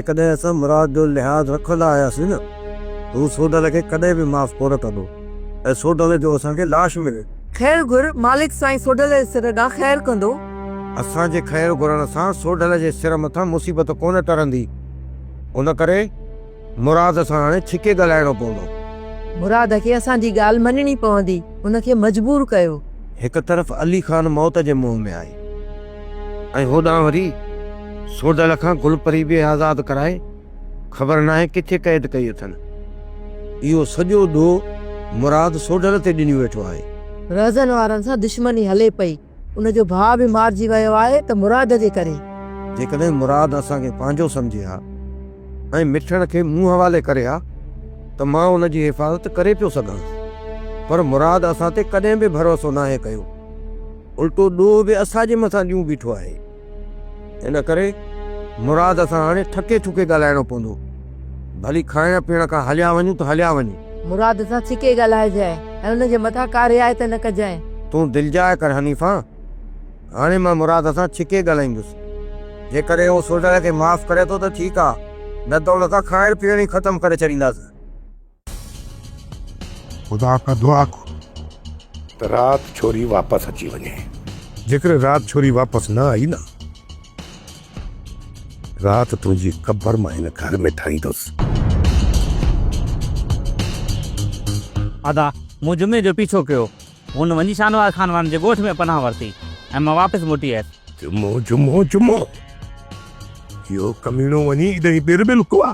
جيڪڏهن اسان مراد جو لحاظ رکندا آياسين نه ته هو سوڍل کي ڪڏهن به معاف ڪونه ڪندو ۽ سوڍل جو اسان کي لاش ملي. خير گهر، مالڪ سائين سوڍل جي سر ڏانهن خير ڪندو. اسان جي خير گهرڻ سان سوڍل جي سر مٿان مصيبت ڪونه ٽرندي. ان ڪري مراد سان هاڻي ڇڪي ڳالهائڻو پوندو. مراد کي اسان جي ڳالهه مڃڻي پوندي. هن کي مجبور ڪيو. هڪ طرف علي خان موت جي منهن ۾ آهي ۽ هوڏانهن وري سوڍل کان گل پري به آزاد ڪرائي خبر ناهي ڪٿي قيد ڪئي اٿن. اهو سڄو ڏوهه مراد سوڍل تي ڏنيون ويٺو آهي. رهزن وارن سان دشمني هلي پئي. ان جو ڀاء به مارجي ويو آهي ته مراد جي ڪري. جيڪڏهن مراد اسان کي پنهنجو سمجهي ها ۽ مٺڻ کي مون حوالي ڪري ها ته مان ان جي حفاظت ڪري پيو سگهان. پر مراد اسان تي ڪڏهن به ڀروسو ناهي ڪيو. الٽو ڏوهه به اسان جي مٿان ڏيون بيٺو آهي. ان ڪري مراد سان هاڻي ٺڪي ٺڪي ڳالهائڻو پوندو. ڀلي کائڻ پيئڻ کان هليا وڃون ته هليا وڃون. مراد سان ڇڪي ڳالهائجانء ۽ ان جي مٿان ڪا رعايت نه ڪجانء. تون دلجاء ڪر حنيفان. هاڻي مان مراد سان ڇڪي ڳالهائيندس. جيڪڏهن هو سوڍل کي معاف ڪري ٿو ته ٺيڪ آ، نه ته ان کان کائڻ پيئڻ ئي ختم ڪري ڇڏينداسين. خدا کان دعا گهر ته رات ڇوري واپس اچي وڃي. جيڪڏهن رات ڇوري واپس نه آئي نه، رات تنهنجي قبر مان هن گهر ۾ ٺاهيندس. ادا، مون جمعي جو پيڇو ڪيو. هن وڃي شاهنواز خان وارن جي ڳوٺ ۾ پناهه ورتي ۽ مان واپس موٽي آيس. جمعو، جمعو، جمعو! اهو ڪميڻو وڃي ايڏانهن ٻير ۾ لڪو آ.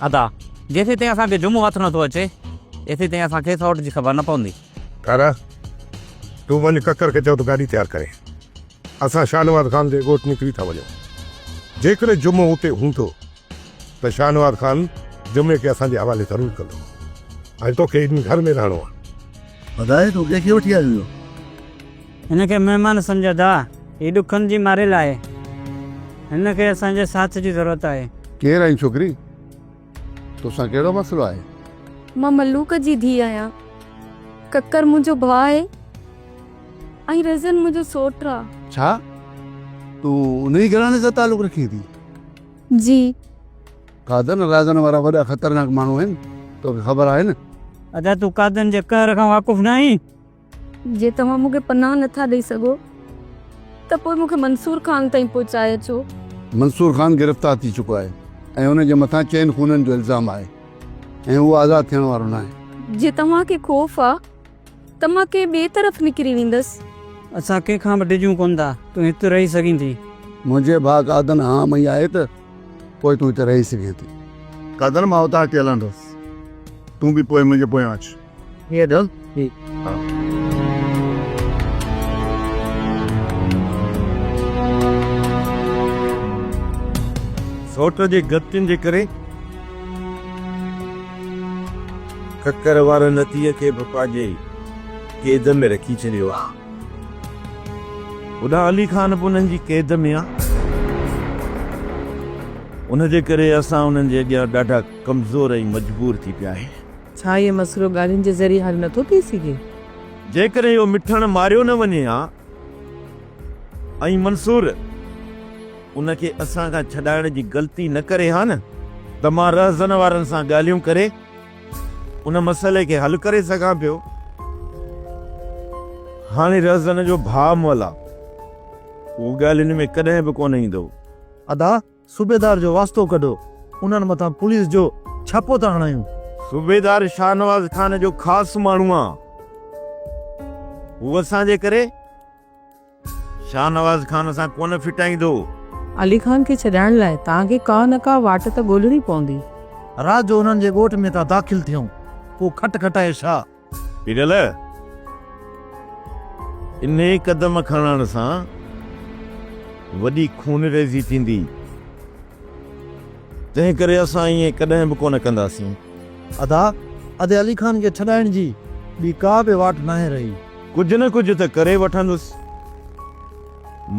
ادا، جيسيتائين اسان کي جمعو هٿ نٿو اچي، ايسيتائين اسان کي سئوٽ جي خبر نه پوندي. تارا، تون وڃ ڪڪر کي چئو ته گاڏي تيار ڪري. اسان شاهنواز خان جي ڳوٺ نڪري ٿا وڃون. جيڪڏهن جمعو اتي هوندو ته شاهنواز خان جمعي کي اسان جي حوالي ضرور ڪندو ۽ توکي هن گهر ۾ رهڻو آهي. ٻڌاء تون ڪنهن کي وٺي آيو آهين؟ هن کي مهمان سمجهه ادا، هي ڏکن جي ماريل آهي. هن کي اسان جي ساٿ جي ضرورت آهي. ڪير آهين ڇوڪري؟ توسان ڪهڙو مسئلو آهي؟ مان ملوڪ جي ڌيء آهيان. ڪڪر منهنجو ڀاء آهي ۽ رزن منهنجو سوٽ آ. ڇا؟ تون انهيء گهراڻي سان تعلق رکين ٿي؟ جي. قادن رازن وارا وڏا خطرناڪ ماڻهو آهن، توکي خبر آهي نه؟ ادا تون قادن جي قهر کان واقف ناهين. جي توهان مون کي پناهه نه ٿا ڏئي سگهو ته پوء مون کي منصور خان تائين پهچائي اچو. منصور خان گرفتار ٿي چڪو آهي ۽ ان جي مٿان چئن خونن جو الزام آهي ۽ هو آزاد ٿيڻ وارو ناهي. جي توهان کي خوف آ ته مان ڪنهن ٻئي طرف نڪري ويندس. اسان ڪنهن کان به ڊڄون ڪونه ٿا، تون هت رهي سگهين ٿي. منهنجي ڀاء قادن ها مئي آهي ته پوء تون هتي رهي سگهين ٿي. قادن مان اتان هٽي هلندس، تون به پوء منهنجي پويان اچ. هيء ڍل هئي. سوٽ جي غلطين جي ڪري ڪڪر وارن نتيء کي به پنهنجي قيد ۾ رکي ڇڏيو آ. هوڏانهن علي خان به انهن جي قيد ۾ آ. ان جي ڪري اسان انهن جي اڳيان ڏاڍا ڪمزور ۽ مجبور ٿي پيا آهيون. ڇا اهو مسئلو ڳالهين جي ذريعي حل نٿو ٿي سگهي؟ جيڪڏهن اهو مٺڻ ماريو نه وڃي ها ۽ منصور ان کي اسان کان ڇڏائڻ جي غلطي نه ڪري ها نه ته مان رهزن وارن سان ڳالهيون ڪري ان مسئلي کي حل ڪري سگهان پيو. هاڻي رهزن جو ڀاء مئل آ، اهو ڳالهين ۾ ڪڏهن به ڪونه ايندو. ادا! صوبيدار جو واسطو ڪڍو، انهن مٿان پوليس جو ڇاپو ٿا هڻايون. صوبيدار شاهنواز خان جو خاص ماڻهو آ. هو اسان جي ڪري شاهنواز خان سان ڪونه ڦٽائيندو. علي خان کي ڇڏائڻ لاء توهان کي ڪا نه ڪا واٽ ته ڳولڻي پوندي. رات جو انهن جي ڳوٺ ۾ ٿا داخل ٿيون، پوء کٽ کٽائي شاهه. پيرل، انهي قدم کڻڻ سان وڏي خونريزي ٿيندي، تنهن ڪري اسان ائين ڪڏهن به ڪونه ڪنداسين. ادا، ادي علي خان کي ڇڏائڻ جي ٻي ڪا به واٽ ناهي رهي. ڪجهه نه ڪجهه ته ڪري وٺندس.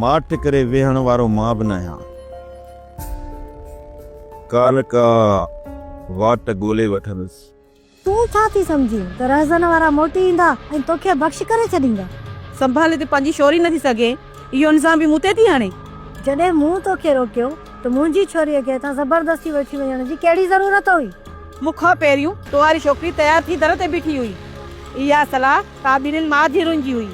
ماٺ ڪري ويهڻ وارو مان به ناهيان. ڪا نه ڪا واٽ ڳولي وٺندس. تون ڇا ٿي سمجهين ته رهزن وارا موٽي ايندا ۽ توکي بخش ڪري ڇڏيندا؟ سنڀالي ته پنهنجي شوري نٿي سگهين، اهو الزام به مون تي ٿي هڻين؟ جڏهن مون توکي روڪيو ته منهنجي ڇوريء کي هتان زبردستي وٺي وڃڻ جي ڪهڙي ضرورت هئي؟ مون کان پهريون تو واري ڇوڪري تيار ٿي در تي بيٺي هئي. اها صلاح توهان ٻنهين ماء ڌيئرن جي هئي.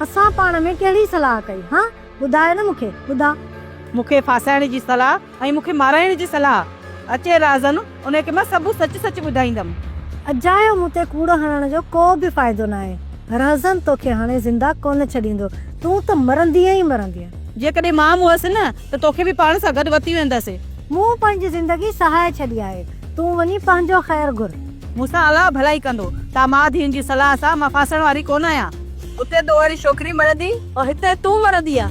اسان پاڻ ۾ ڪهڙي صلاح ڪئي؟ هان؟ ٻڌاء نه مون کي، ٻڌاء. مون کي ڦاسائڻ جي صلاح ۽ مون کي مارائڻ جي صلاح. اچي رازن، انهي کي مان سڀ سچ سچ ٻڌائيندم. اجايو مون تي ڪوڙ هڻڻ جو ڪو به فائدو ناهي. رازن توکي هاڻي زنده ڪونه ڇڏيندو. تون ته مرندينء ئي مرندينء. جيڪڏهن مان مئس نه ته توکي به پاڻ سان گڏ وتي ويندس. مون پنهنجي زندگي سهائي ڇڏي آهي. تون وڃي پنهنجو خير گهر. مون سان الله ڀلائي ڪندو. تان ماء ڌيئن جي صلاح سان مان ڦاسڻ واري ڪونه آهيان. اتي تو واري ڇوڪري مرندي ۽ هتي تون مرندينء.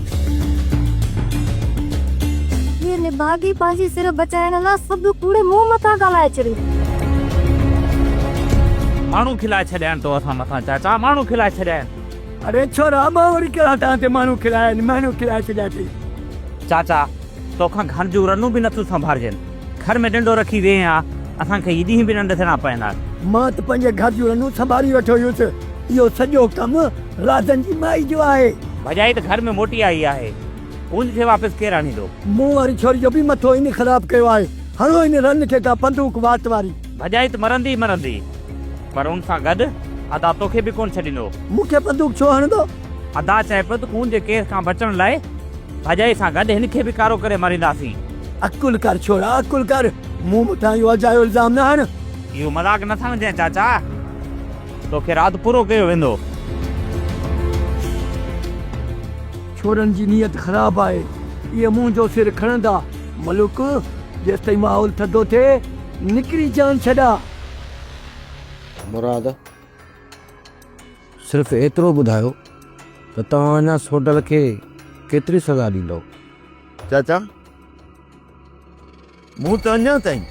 هيء نڀاڳي پنهنجي سر بچائڻ لاء سڀ ڪوڙ مون مٿان ڳالهائي ڇڏي. ماڻهو کلائي ڇڏيا آهن تو اسان مٿان چاچا ماڻهو کلائي ڇڏيا آهن. اڙي ڇورا مان وري ڪهڙا توهان تي ماڻهو کلايا آهن ماڻهو کلائي ڇڏيا اٿئي. چاچا توکان گهر جون رنون به نٿيون سنڀارجن. گهر ۾ ڏنڊو رکي ويهين ها اسان کي هي ڏينهن به نه ڏسڻا پون ها. مان ته پنهنجي گهر جون رنون سنڀاري ويٺو هيس. اهو سڄو ڪم رازن جي مائي جو آهي. ڀڄائي ته گهر ۾ موٽي آئي آهي. ڪونج کي واپس ڪير آڻيندو؟ مون واري ڇوري جو به مٿو هن خراب ڪيو آهي. هڻو هن رن کي ڪا بندوق وات واري. ڀڄائي ته مرندي ئي مرندي، پر ان سان گڏ ادا توکي به ڪونه ڇڏيندو. مون کي بندوق ڇو هڻندو؟ ادا چئي پيو ته ڪونج جي ڪيس کان بچڻ لاء ڀڄائي سان گڏ هن کي به ڪارو ڪري مارينداسين. عقل ڪر ڇورا عقل ڪر. مون مٿان اهو اجايو الزام نه هڻ. اهو مذاق نه سمجهين چاچا. توکي رات پورو ڪيو ويندو. ڇورن جي نيت خراب آهي. اهي منهنجو سر کڻندا. ملڪ، جيستائين ماحول ٿڌو ٿئي، نڪري جان ڇڏا. مراد، صرف ايترو ٻڌايو ته توهان اڃا سوڍل کي ڪيتري سزا ڏيندؤ؟ چاچا، مون ته اڃا تائين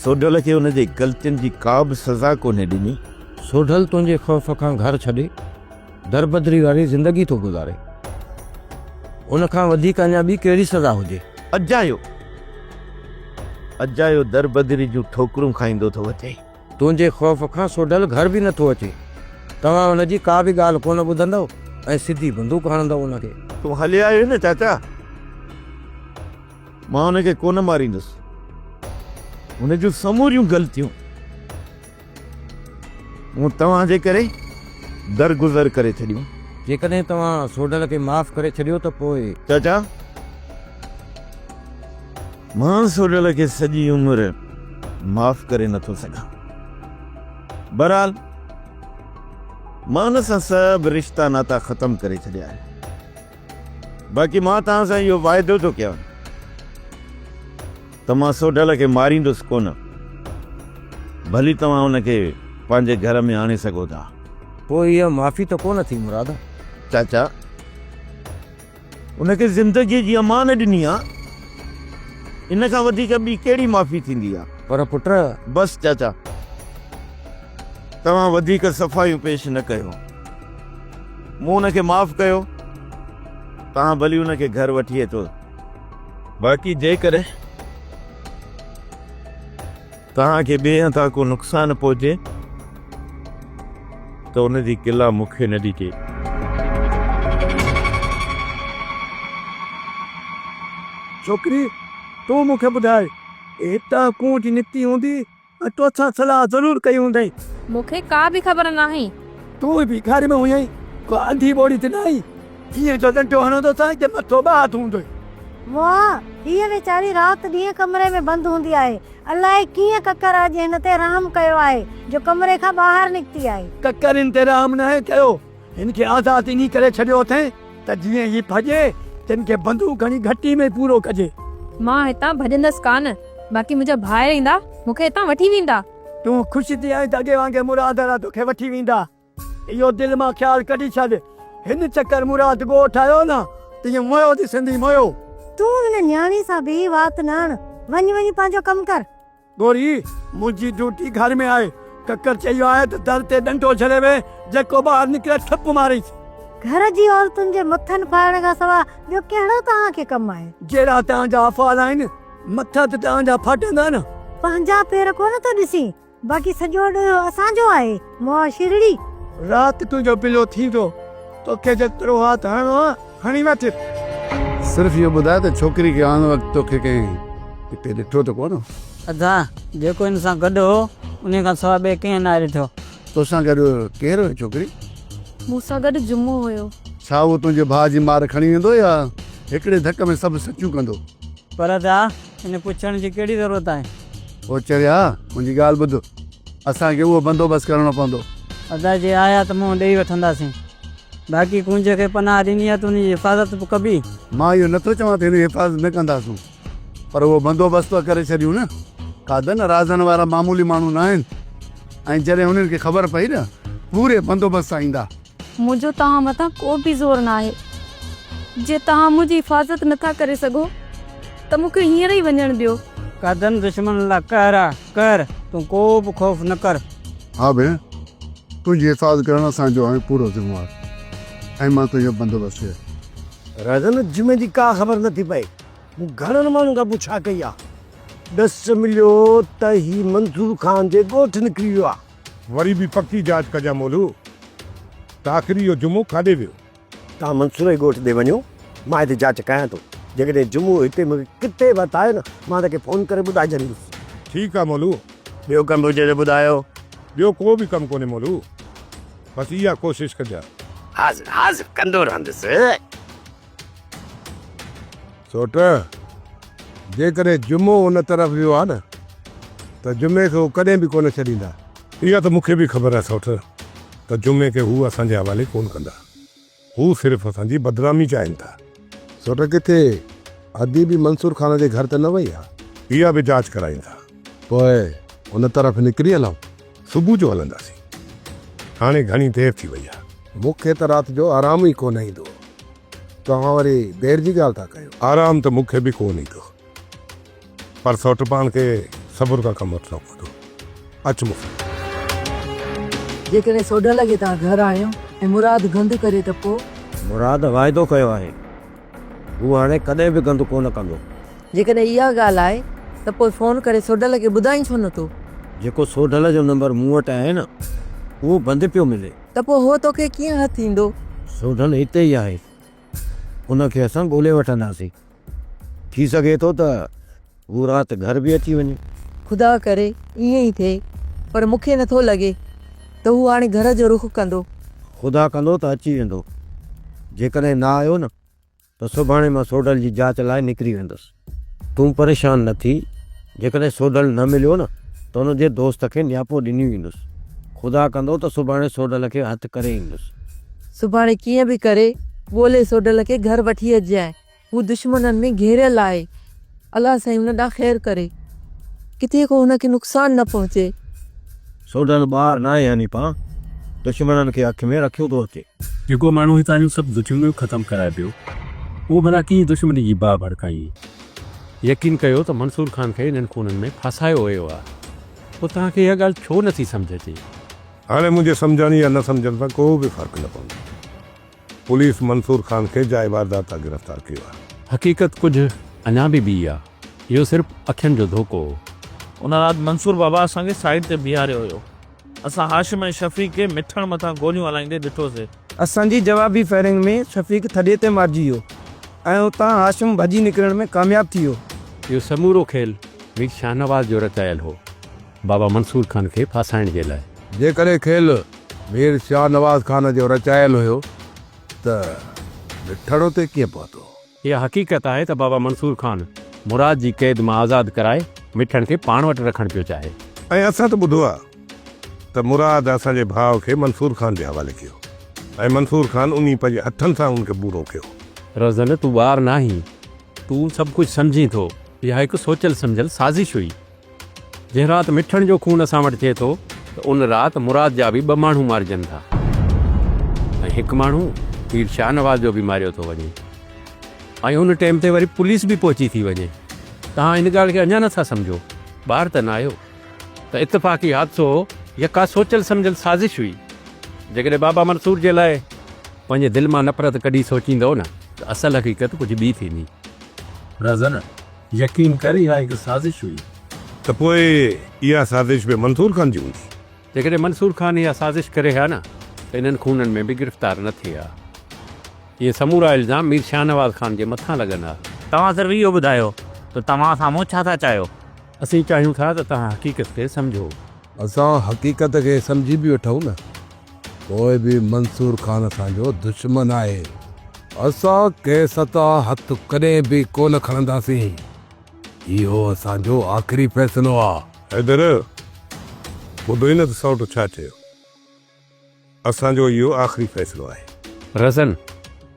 سوڍل کي ان جي غلطين جي ڪا به سزا ڪونهي ڏني. سوڍل تنهنجي خوف کان گهر ڇڏي دربدري واري زندگي ٿو گذاري. ان کان وڌيڪ اڃا ٻي ڪهڙي سزا هجي؟ اجايو اجايو دربدري جون ٺوڪرون کائيندو ٿو وتي. تنهنجي خوف کان سوڍل گهر به نٿو اچي. توهان ان جي ڪا به ڳالهه ڪونه ٻڌندؤ ۽ سڌي بندوق هڻندؤ ان کي. تون هلي آيو آهين نه چاچا. مان ان کي ڪونه ماريندس. هن جون سموريون غلطيون مون توهان جي ڪري درگذر ڪري ڇڏيون. جيڪڏهن توهان سوڍل کي معاف ڪري ڇڏيو ته پوء. چاچا، مان سوڍل کي سڄي عمر معاف ڪري نٿو سگهان. بهرحال مان هن سان سڀ رشتا ناتا ختم ڪري ڇڏيا آهن. باقي مان توهان سان اهو واعدو ٿو ڪيان ته مان سوڍل کي ماريندس ڪونه. ڀلي توهان ان کي پنهنجي گهر ۾ آڻي سگهو ٿا. پوء اها معافي ته ڪونه ٿي مراد. چاچا، ان کي زندگيء جي امان ڏني آ، ان کان وڌيڪ ٻي ڪهڙي معافي ٿيندي آ. پر پٽ! بس چاچا، توهان وڌيڪ صفايون پيش نه ڪيو. مون ان کي معاف ڪيو، توهان ڀلي ان کي گهر وٺي اچو. باقي جيڪڏهن توهان کي ٻئي هنڌان ڪو نقصان پهچي ته ان جي گلا مون کي نه ڏجي. ڇوڪري، تون مون کي ٻڌاء، هتان ڪونج نڪتي هوندي ۽ توسان صلاح ضرور ڪئي هوندئي. مون کي ڪا به خبر ناهي. تون به گهر ۾ هئين، ڪو انڌي ٻوڙي ته ناهين. ائين جو ڏنڊو هڻندوسانء ته مٿو ٻاهه هوندوئي. واهه! هيء ويچاري رات ڏينهن ڪمري ۾ بند هوندي آهي. الائي ڪيئن ڪڪر اڄ هن تي رحم ڪيو آهي جو ڪمري کان ٻاهر نڪتي آهي. ڪڪر هن تي رحم ناهي ڪيو. هن کي آزاد انهي ڪري ڇڏيو اٿئين ته جيئن هي ڀڄي تن کي بندوق هڻي گهٽي ۾ پورو ڪجي. مان هتان ڀڄندس ڪانه. باقي منهنجا ڀائر ايندا، مون کي هتان وٺي ويندا. تون خوش ٿي آئين ته اڳي وانگي مراد وارا توکي وٺي ويندا. اهو دل مان خيال ڪڍي ڇڏ. هن چڪر مراد ڳوٺ آيو نه ته ائين مويو ڏسندين مويو. تون هن نياڻي سان به وات نه هڻ. وڃ وڃي پنهنجو ڪم ڪر. گوري، منهنجي ڊيوٽي گهر ۾ آهي. ڪڪر چيو آهي ته در تي ڏنڊو جهلي ويهه، جيڪو ٻاهر نڪري ٺپ ماريس. گهر جي عورتن جي مٿن ڦاڙڻ کان سوا ٻيو ڪهڙو توهان کي ڪم آهي؟ جهڙا توهان جا افعال آهن، مٿا ته توهان جا ڦاٽندا نه. پنهنجا پير ڪونه ٿو ڏسين، باقي سڄو ڏوهه اسان جو آهي، مئا شرڙي. رات تنهنجو بلو ٿيندو، توکي جيترو هٿ هڻڻو آهي، هڻي وٺ. صرف اهو ٻڌاء ته ڇوڪري کي آڻڻ وقت توکي ڪنهن ڪٿي ڏٺو ته ڪونه؟ ادا، جيڪو هن سان گڏ هو، انهيء کان سواء ٻئي ڪنهن ناهي ڏٺو. توسان گڏ ڪير هيو ڇوڪري؟ مون سان گڏ جمعو هيو. ڇا هو تنهنجي ڀاء جي مار کڻي ويندو يا هڪڙي ڌڪ ۾ سڀ سچيون ڪندو؟ پر ادا، ان پڇڻ جي ڪهڙي ضرورت آهي؟ او چريا، منهنجي ڳالهه ٻڌ. اسان کي اهو بندوبست ڪرڻو پوندو. ادا، جي آيا ته منهن ڏيئي وٺنداسين. باقي ڪونج کي پناهه ڏني آهي ته ان جي حفاظت به ڪبي. مان اهو نٿو چوان ته هن جي حفاظت نه ڪنداسون. پر اهو بندوبست ته ڪري ڇڏيون نه. قادن رازن وارا معمولي ماڻهو نه آهن ۽ جڏهن انهن کي خبر پئي نه پوري بندوبست سان ايندا. منهنجو توهان مٿان ڪو به زور ناهي. جي توهان منهنجي حفاظت نه ٿا ڪري سگهو ته مون کي هينئر ئي وڃڻ ڏيو. قادن دشمن لاء قهر آ قهر، تون ڪو به خوف نه ڪر. ها ڀيڻ، تنهنجي حفاظت ڪرڻ اسان جو آهي پورو ذميوار ۽ مان تنهنجو بندوبست ڪري. رازن جمعي جي ڪا خبر نه ٿي پئي. مون گهڻن ماڻهن کان پڇا ڪئي آ. ڏس مليو ته هي منظور خان جي ڳوٺ نڪري ويو آ. وري به پڪي جاچ ڪجان مولو ته آخر اهو جمعو ڪاڏي ويو؟ توهان منصور جي ڳوٺ ڏي وڃو، مان هتي جاچ ڪيان ٿو. جيڪڏهن جمعو هتي مون کي ڪٿي به هٿ آيو نه، مان توکي فون ڪري ٻڌائي ڇڏيندس. ٺيڪ آ مولو. ٻيو ڪم هجي ته ٻڌايو. ٻيو ڪو به ڪم ڪونهي مولو. بس اها ڪوشش ڪجان. حاضر حاضر ڪندو رهندس. سوٽ، جيڪڏهن جمعو ان طرف ويو آ نه ته جمعي کي هو ڪڏهن به ڪونه ڇڏيندا. اها ته مون کي به خبر آهي سوٽ ته جمعي کي هو اسان جي حوالي ڪونه ڪندا. هو صرف اسان جي بدنامي چاهين ٿا. سوٽ ڪٿي ادي به منصور خان جي گهر ته نه وئي آ؟ اها به جاچ ڪرايون ٿا. پوء ان طرف نڪري هلون؟ صبح جو هلنداسين. هاڻي گهڻي دير ٿي وئي آ. مون کي ته رات جو آرام ئي ڪونه ايندو. توهان وري دير جي ڳالهه ٿا ڪيو. آرام ته مون کي به ڪونه ايندو. پر سوٽ پاڻ کي صبر کان ڪم وٺڻو پوندو. اچ مون سان. جيڪڏهن سوڍل کي توهان گهر آڻيو ۽ مراد گند ڪري ته پوء؟ مراد واعدو ڪيو آهي. هو هاڻي ڪڏهن به گند ڪونه ڪندو. جيڪڏهن اها ڳالهه آهي ته پوء فون ڪري سوڍل کي ٻڌائين ڇو نه ٿو؟ جيڪو سوڍل جو نمبر مون وٽ آهي نه، اهو بند پيو ملي. ته پوء هو توکي ڪيئن هٿ ايندو؟ سوڍل هتي ئي آهي. ان کي اسان ڳولي وٺنداسين. ٿي سگهي ٿو ته هو رات گهر به اچي وڃي. خدا ڪري ائين ئي ٿئي، پر مون کي نٿو لڳي ته هو هاڻي گهر جو رخ ڪندو. خدا ڪندو ته اچي ويندو. جيڪڏهن نه آيو نه ته سڀاڻي مان سوڍل جي جاچ لاء نڪري ويندس. تون پريشان نه ٿي، جيڪڏهن سوڍل نه مليو نه ته ان جي دوست کي نياپو ڏني ويندس. خدا ڪندو ته سڀاڻي سوڍل کي هٿ ڪري ايندس. سڀاڻي ڪيئن به ڪري ڳولي سوڍل کي گهر وٺي اچجانء. هو دشمنن ۾ گهيريل آهي. الله سائين هن ڏانهن خير ڪري. ڪٿي ڪو هن کي نقصان نه پهچي. سوڍل ٻار ناهي حنيفا، دشمنن کي اک ۾ رکيو ٿو اچي. جيڪو ماڻهو هتان جون سڀ دشمنيون ختم ڪرائي پيو، اهو ڀلا ڪيئن دشمني جي باهه ڀڙڪائين. يقين ڪيو ته منصور خان کي انهن خونن ۾ ڦاسايو ويو آهي. پوء توهان کي اها ڳالهه ڇو نٿي سمجهه اچي؟ هاڻي منهنجي سمجهڻ يا نه سمجهڻ سان ڪو به فرق نه پوندو. پوليس منصور خان کي جاء واردات تان گرفتار ڪيو آهي. حقيقت ڪجهه اڃا به ٻي آ. اهو صرف اکين جو ڌوڪو هو. ان رات منصور بابا اسان کي سائيڊ تي بيهاريو هيو. اسان هاشم ۽ شفيق کي مٺڻ مٿان گوليون هلائيندي ڏٺوسي. اسان جي جوابي فائرنگ ۾ شفيق ٿڏي تي مارجي ويو ۽ اتان هاشم ڀڄي نڪرڻ ۾ ڪامياب ٿي ويو. اهو سمورو کيل مير شاهنواز جو رچايل هو. بابا منصور خان کي ڦاسائڻ جي لاء. جيڪڏهن کيل مير شاهنواز خان جو رچايل هيو ته مٺڻ اتي ڪيئن پهتو؟ اها حقيقت آهي ته بابا منصور خان مراد جي قيد مان آزاد ڪرائي مٺڻ کي پاڻ وٽ رکڻ پيو چاهي. ۽ اسان ته ٻڌو آهي ته مراد اسان جي ڀاء کي منصور خان جي حوالي ڪيو ۽ منصور خان انهي پنهنجي هٿن سان ان کي ٻوڙو ڪيو. رزن تون ٻار ناهين، تون سڀ ڪجهه سمجهين ٿو. اها هڪ سوچيل سمجهيل سازش هئي. جنهن رات مٺڻ جو خون اسان وٽ ٿئي ٿو ته ان رات مراد جا به ٻه ماڻهو مارجن ٿا ۽ هڪ ماڻهو پير شاهنواز جو به ماريو ٿو وڃي ۽ ان ٽيم تي وري پوليس به پهچي ٿي وڃي. توهان ان ڳالهه کي اڃا نٿا سمجهو. ٻار ته ناهيو ته اتفاقي حادثو هو يا ڪا سوچيل سمجهيل سازش هئي. جيڪڏهن بابا منصور جي لاء پنهنجي دل مان نفرت ڪڍي سوچيندؤ نه ته اصل حقيقت ڪجهه ٻي ٿيندي. رزن، يقين ڪر اها هڪ سازش هئي. ته پوء اها سازش به منصور خان جي هوندي. جيڪڏهن منصور خان اها سازش ڪري ها نه ته انهن خونن ۾ به گرفتار نه ٿئي ها. اهي سمورا الزام مير شاهنواز خان جي مٿان لڳن ها. توهان صرف اهو ٻڌايو ته توهان سامهون ڇا ٿا چاهيو؟ اسين چاهيون ٿا ته توهان حقيقت کي سمجهو. اسان حقيقت کي سمجهي به وٺون نه پوء به منصور خان اسان جو دشمن آهي. اسان ڪيس تان هٿ ڪڏهن به ڪونه کڻنداسين. اهو اسان جو آخري فيصلو آ. حيدر، ٻڌوئي نه ته سئوٽ ڇا چيو. اسان جو اهو آخري فيصلو آهي. رزن،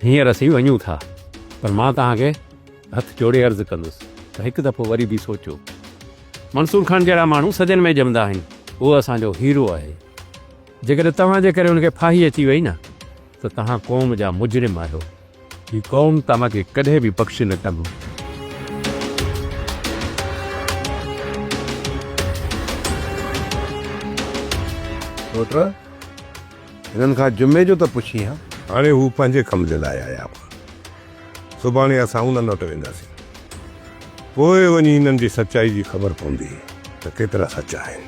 هينئر اسين وڃون ٿا، پر مان توهان کي هٿ جوڙي عرض ڪندس ته هڪ دفعو وري به سوچيو. منصور خان جهڙا ماڻهو صدين ۾ ڄمندا آهن. هو اسان جو هيرو آهي. جيڪڏهن توهان جي ڪري هن کي ڦاهي اچي وئي نه ته توهان قوم جا مجرم آهيو. هي قوم توهان کي ڪڏهن به بخش نه ڪندو. پٽ، هنن کان جمعي جو ته پڇين ها. هاڻي هو پنهنجي ڪم جي لاء آيا هئا. سڀاڻي اسان انهن وٽ وينداسين. پوء وڃي هنن جي سچائي جي خبر پوندي ته ڪيترا سچا آهن.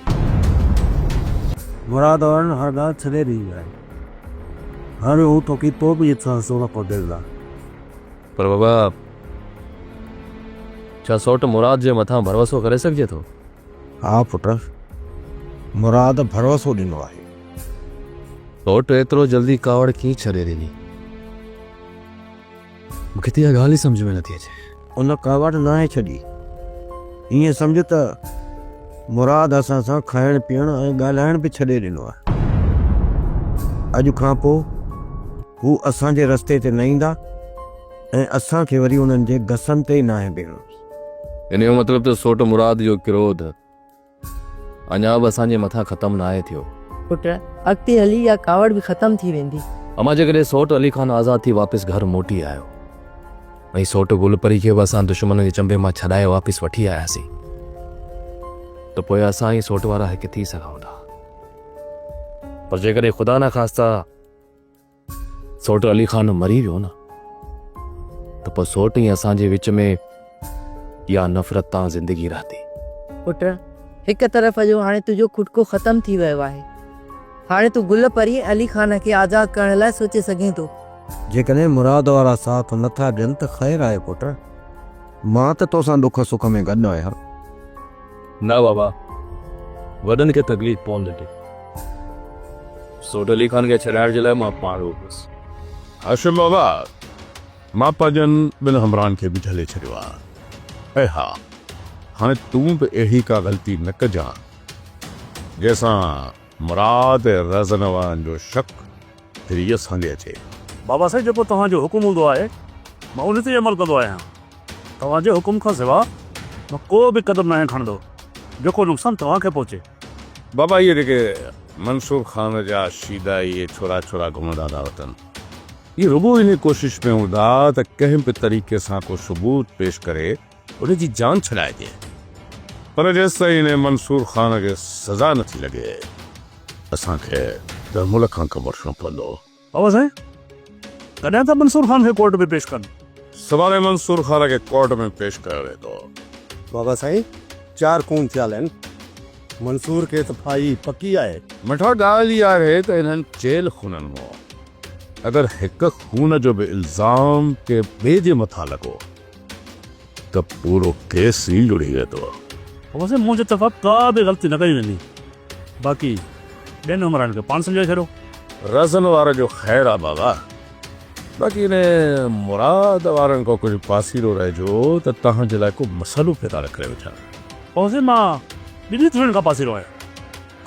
مراد وارن هر ڳالهه ڇڏي ڏني آهي. هاڻي هو توکي توب جي ٿانسو نه پونديندا. پر بابا، ڇا سئوٽ مراد جي مٿان ڀروسو ڪري سگهجي ٿو؟ ها پٽ، مراد ڀروسو ڏنو آهي. سئوٽ ايترو جلدي ڪاوڙ ڪيئن ڇڏي ڏني؟ مون کي ته اها ڳالهه ئي سمجهه ۾ نٿي اچي. ان ڪاوڙ ناهي ڇڏي. ائين سمجهه ته مراد اسان سان کائڻ پيئڻ ۽ ڳالهائڻ به ڇڏي ڏنو آهي. اڄ کان پوء هو اسان جي رستي تي نه ايندا ۽ اسان کي وري انهن جي گسن تي ئي ناهي بيهڻو. ان جو مطلب ته سوٽ مراد جو ڪروڌ اڃا به اسان جي مٿان ختم ناهي ٿيو. پٽ، اڳتي هلي اها ڪاوڙ به ختم ٿي ويندي. امان جيڪڏهن سوٽ علي خان آزاد ٿي واپس گهر موٽي آيو ۽ سوٽ گل پري کي به اسان دشمنن جي چنبي مان ڇڏائي واپس وٺي آياسين ته پوء اسان ۽ سوٽ وارا هڪ ٿي سگهون ٿا. پر جيڪڏهن خدا نخواسته سوٽ علي خان مري ويو نه ته پوء سوٽ ۽ اسان جي وچ ۾ اها نفرت تان زندگي رهندي. پٽ، هڪ طرف جو هاڻي تنهنجو کٽڪو ختم ٿي ويو آهي. هاڻي تون گل پري ۽ علي خان کي آزاد ڪرڻ لاء سوچي سگهين ٿو. جيڪڏهن مراد وارا ساٿ نه ٿا ڏين ته خير آهي پٽ، مان ته توسان ڏک سک ۾ گڏ آهيان. نه بابا، وڏن کي تڪليف پوندي. سوٽ علي خان کي ڇڏائڻ جي لاء مان پاڻ ويس. هاشم بابا، مان پنهنجن ٻن همراهن کي به جهلي ڇڏيو آهي. ۽ ها، هاڻي تون به اهڙي ڪا غلطي نه ڪجان، جنهن سان مراد ۽ رهزن وارن جو شڪ ڦري اسان ڏي اچي. بابا سائين، جيڪو توهان جو حڪم هوندو آهي، مان ان تي ئي عمل ڪندو آهيان. توهان جي حڪم کان سوا مان ڪو به قدم ناهيان کڻندو، جيڪو نقصان توهان کي پهچي. بابا اهي جيڪي منصور خان جا شيدا اهي ڇورا ڇورا گهمندا ٿا وتن، اهي رڳو انهي ڪوشش ۾ هوندا ته ڪنهن به طريقي سان ڪو ثبوت پيش ڪري ان جي جان ڇڏائجي، پر جيستائين انهي منصور خان کي سزا نٿي لڳي، اسان کي تحمل کان ڪم وٺڻو پوندو. بابا سائين ڪڏهن ٿا منصور خان کي ڪورٽ ۾ پيش ڪن؟ سڀاڻي منصور خان کي ڪورٽ ۾ پيش ڪيو ويندو. بابا سائين چار خون ٿيل آهن منصور کي ته ڦاهي پڪي آهي. مٺا ڳالهه اها آهي ته انهن چيل خونن مان اگر هڪ خون جو به الزام ڪنهن ٻئي جي مٿان لڳو ته پورو ڪيس ئي لڙهي ويندو. بابا سائين منهنجي طرفان ڪا به غلطي نه ڪئي ويندي. باقي ٻين همراهن کي پاڻ سمجهائي ڇڏيو. رزن وارن جو خير آ بابا. باقي انهي مراد وارن کان ڪجهه پاسيرو رهجو ته توهان جي لاء ڪو مسئلو پيدا نه ڪري وٺن. فوزي مان ٻنهي ڌرين کان پاسيرو آهيان.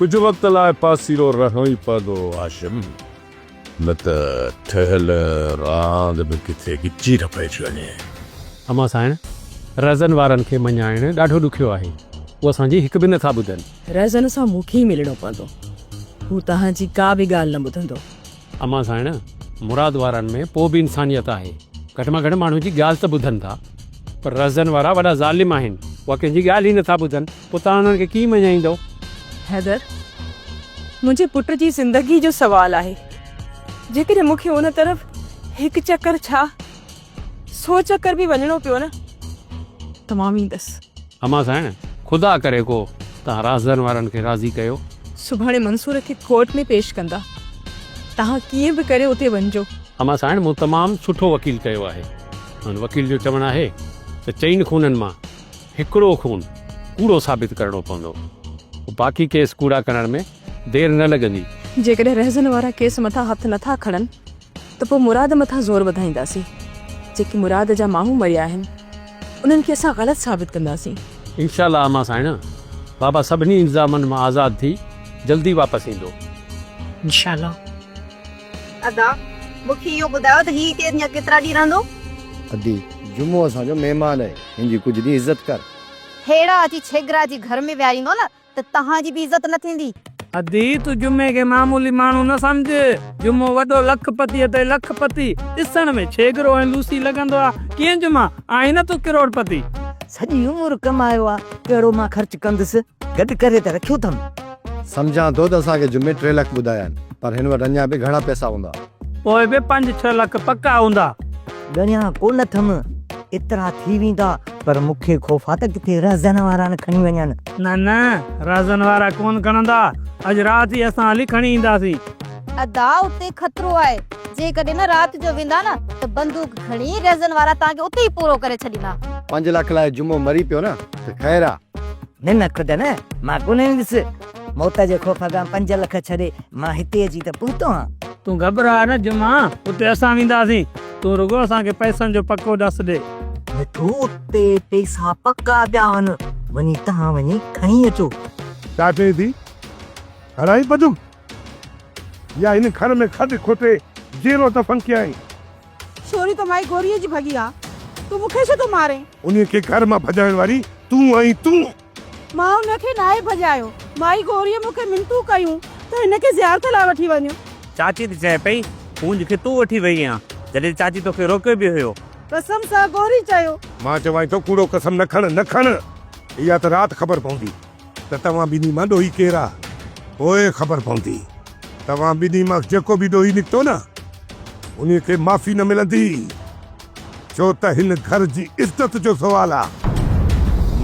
ڪجهه وقت لاء پاسيرو رهڻو ئي پوندو هاشم، نه ته ٺهيل راند به ڪٿي ڳچي نه پئجي وڃي. امان سائڻ، رهزن وارن کي مڃائڻ ڏاڍو ڏکيو آهي. هو اسان جي هڪ به نه ٿا ٻڌن. رهزن سان مون کي ئي ملڻو پوندو. هو توهان جي ڪا به ڳالهه نه ٻڌندو. امان سائڻ، مراد وارن ۾ پوء به انسانيت آهي. گهٽ مان گهٽ ماڻهو جي ڳالهه ته ٻڌن ٿا. پر رهزن وارا وڏا ظالم آهن. اها ڪنهن جي ڳالهه ئي نه ٿا ٻڌن. پوء توهان انهن کي ڪيئن مڃائيندؤ؟ حيدر، منهنجي پٽ جي زندگي جو سوال آهي. جيڪڏهن مون کي ان طرف هڪ چڪر ڇا، سو چڪر به وڃڻو پيو نه ته مان ويندس. امان سائڻ، خدا ڪري ڪو توهان رازدن وارن کي راضي ڪيو. سڀاڻي منصور کي ڪورٽ ۾ پيش ڪندا. توهان ڪيئن به ڪري اتي وڃجو. امان سائڻ مون تمام سٺو وڪيل ڪيو آهي. ان وڪيل جو چوڻ آهي ته چئن خونن مان هڪڙو خون ڪوڙو ثابت ڪرڻو پوندو. باقي ڪيس ڪوڙا ڪرڻ ۾ دير نه لڳندي. جيڪڏهن رهزن وارا ڪيس مٿان هٿ نٿا کڻن ته پوء مراد مٿان زور وڌائينداسين. جيڪي مراد جا ماڻهو مريا آهن، انهن کي اسان غلط ثابت ڪنداسين. انشاء الله امان سائڻ، بابا سڀني الزامن مان آزاد ٿي جلدي واپس ايندو. انشاء الله. ادا، مون کي اهو ٻڌايو ته هي هتي اڃا ڪيترا ڏينهن رهندو؟ ادي، جمعو اسان جو مهمان آهي، هن جي ڪجهه ڏينهن عزت ڪر. ههڙا اچي ڇيڳرا جي گهر ۾ ويهاريندو نه ته توهان جي به عزت نه ٿيندي. ادي تون جمعي کي معمولي ماڻهو نه سمجهه. جمعو وڏو لک پتي اٿئي لک پتي. ڏسڻ ۾ ڇيڳرو ۽ لوسي لڳندو آ. ڪيئن جمعا، آهين نه تون ڪروڙ پتي. سڄي عمر ڪمايو آ، ڪهڙو مان خرچ ڪندس، گڏ ڪري ته رکيو اٿم. سمجهان ٿو ته اسان کي جمعي 3 لک ٻڌايا آهن، پر هن وٽ اڃا به گهڻا پئسا هوندا. پوء به پنج ڇهه لک پڪا هوندا. ڳڻيا ڪونه اٿم، ايترا ٿي ويندا، پر مون کي خوف آ ته ڪٿي رهزن وارا نه کڻي وڃن. نه نه، رهزن وارا ڪونه کڻندا، اڄ رات ئي اسان هلي کڻي اينداسين. ادا اتي خطرو آهي، جيڪڏهن نه رات جو ويندا نه ته بندوق کڻي رهزن وارا توهان کي اتي ئي پورو ڪري ڇڏيندا. پنج لک لاء جمعو مري پيو نه ته خير آ. نه نه خدا نه، مان ڪونه ويندس. موت جي خوف کان پنج لک ڇڏي مان هتي اچي ته پهتو آهيان. تون گهٻراء نه جمعا، اتي اسان وينداسين. تون رڳو اسان کي پئسن جو پڪو ڏس ڏي. مٺو اتي پئسا پڪا پيا آهن، وڃي تهان وڃي کڻي اچو. ڇا چئين ٿي؟ هڻائين بندوق يا هن گهر ۾ کڏ کوٽي جيئرو دفن ڪيائين؟ ڇوري ته مائي گوريء جي ڀڳي آ، تون مون کي ڇو ٿو مارين؟ انهيء کي گهر مان ڀڄائڻ واري تون آهين، تون! مان ان کي ناهي ڀڄايو. مائي گوريء مون کي منتون ڪيون ته هن کي زيارت لاء وٺي وڃ. چاچي ته چئي پئي، ڪونج کي تون وٺي وئي آن، جڏهن چاچي توکي روڪيو به هيو. قسم سان گوري چيو. مان چوانء ٿو ڪوڙو قسم نه کڻ، نه کڻ! اها ته رات خبر پوندي ته توهان ٻنهي مان ڏوهي ڪير آ. پوء خبر پوندي. توهان ٻنهي مان جيڪو به ڏوهي نڪتو نه، انهيء کي معافي نه ملندي. ڇو ته هن گهر جي عزت جو سوال آ.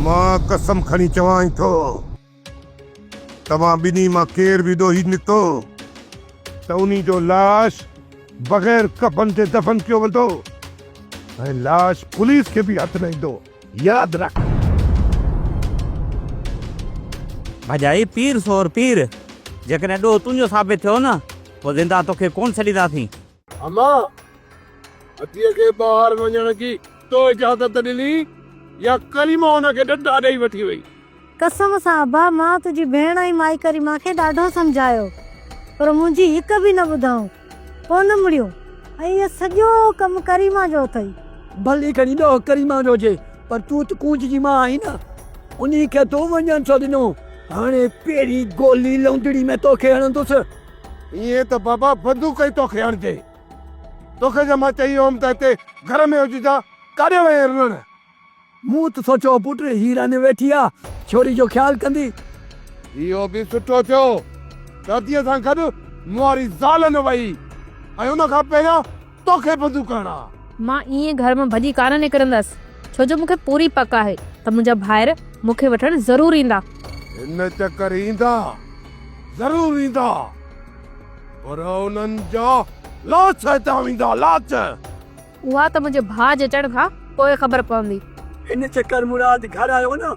مان قسم کڻي چوانء ٿو، توهان ٻنهي مان ڪير به ڏوهي نڪتو ته انهي جو لاش بغير ڪفن جي دفن ڪيو ويندو ۽ لاش پوليس کي به هٿ نه ايندو. ياد رک. ڀڄائي پير سور پير، جيڪڏهن ڏوهه تنهنجو ثابت ٿيو نه، پوء زنده توکي ڪونه ڇڏينداسين. اما، اديء کي ٻاهر وڃڻ جي تو اجازت ڏني يا ڪريما ان کي ڏنڊا ڏئي وٺي وئي؟ قسم سان ابا، مان تنهنجي ڀيڻ ۽ مائي ڪريما کي ڏاڍو سمجهايو، پر منهنجي هڪ به نه ٻڌائون، ڪونه مڙيون ۽ اهو سڄو ڪم ڪريما جو اٿئي. ڀلي کڻي ڏوهه ڪريما جو هجي، پر تون ته ڪونج جي ماء آهين نه، انهي کي تو وڃڻ ڇو ڏنو؟ هاڻي پهرين گولي لوندڙي ۾ توکي هڻندس. ائين ته بابا بندوق ئي توکي هڻجي. توکي جي مان چئي ويو هوم ته هتي گهر ۾ هججان، ڪاڏي وئين رلڻ؟ مون ته سوچيو هو پٽ هي رن ويٺي آ، ڇوري جو خيال ڪندي. اهو به سٺو ٿيو ته اديء سان گڏ مون واري زال نه وئي ۽ ان کان پهريان توکي بندوق هڻان. مان ائين گهر مان ڀڄي ڪانه نڪرندس، ڇو جو مون کي پوري پڪ آهي ته منهنجا ڀائر مون کي وٺڻ ضرور ايندا. هن چڪر ايندا، ضرور ايندا، پر انهن جا لاش هتان ويندا، لاش! اها ته منهنجي ڀاء جي اچڻ کان پوء خبر پوندي. هن چڪر مراد گهر آيو نه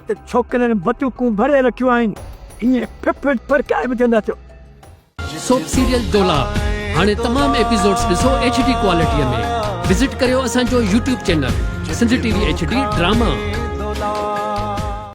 ته ڇوڪرن بندوقون ڀري رکيون آهن، ائين ڦڦڙ ڦرڪائي وجهندس. سوپ سيريل دولاب هاڻي تمام ايپيسوڊز ڏسو ايڇ ڊي ڪوالٽي ۾ وزٽ ڪريو اسان جو YouTube channel Sindh T V H D drama.